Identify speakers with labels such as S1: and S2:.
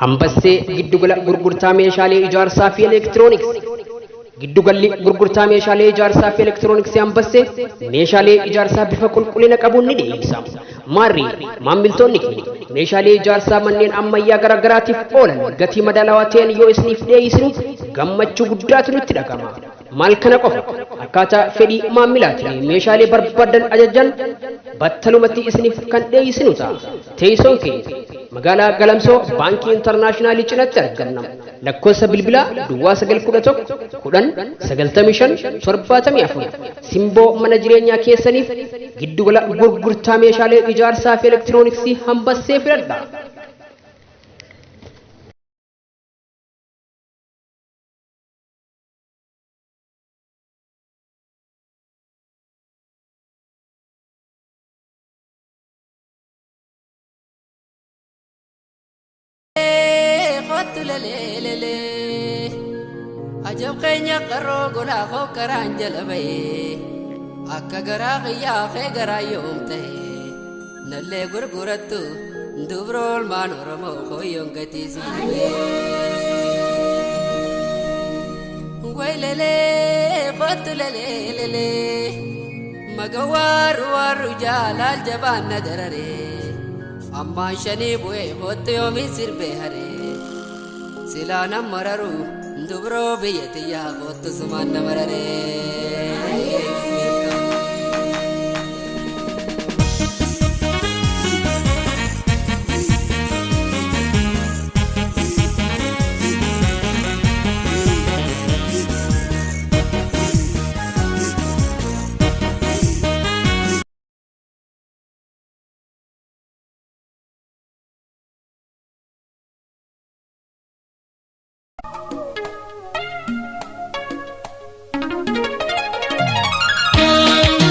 S1: Hambassee giddugala gurgurtaa meeshaalee ijaarsaa fi elektirooniksii. Giddugalli gurgurtaa meeshaalee ijaarsaa fi elektirooniksii Hambassee meeshaalee ijaarsaa bifa qulqullina qabuun ni dhiyeessa. Maarri maammiltoonni keenya meeshaalee ijaarsaa manneen ammayyaa garaa garaatiif oolan gatii madaalawaa ta'een yoo isiniif dhiyeessinu gammachuu guddaatu nutti dhagama. Maal kana qofa akkaataa fedhii maammilaatiin meeshaalee barbaadan ajajan battalumatti isiniif kan dhiyeessinu ta'a. Teessoon keenya magaalaa Galamsoo Baankii Intarnaashinaalii cinatti argamna. Lakkoofsa bilbilaa Duwwaa 9 11 10 95 74. Simboo mana jireenyaa keessaniif giddugala gurgurtaa meeshaalee ijaarsaa fi elektirooniksii Hambassee filadhaa.
S2: Kottu lalee lalee. Ajab keenya qarroo golaa koo karaan jala ba'ee. Akka garaa kiyyaa kee garaa yoom ta'e. Nallee gurgurattu dubroo olmaan Oromoo kooyyoon gatii si dhibee. Waylelee kottu lalee lalee. Maga waarru waarru jaalaal jabaan na dararee. Ammaan shanii bu'ee kottu yoomiin sirbee haree. Silaa nan mararu dubroo biyya tiyyaa kottu sumaan na mararee.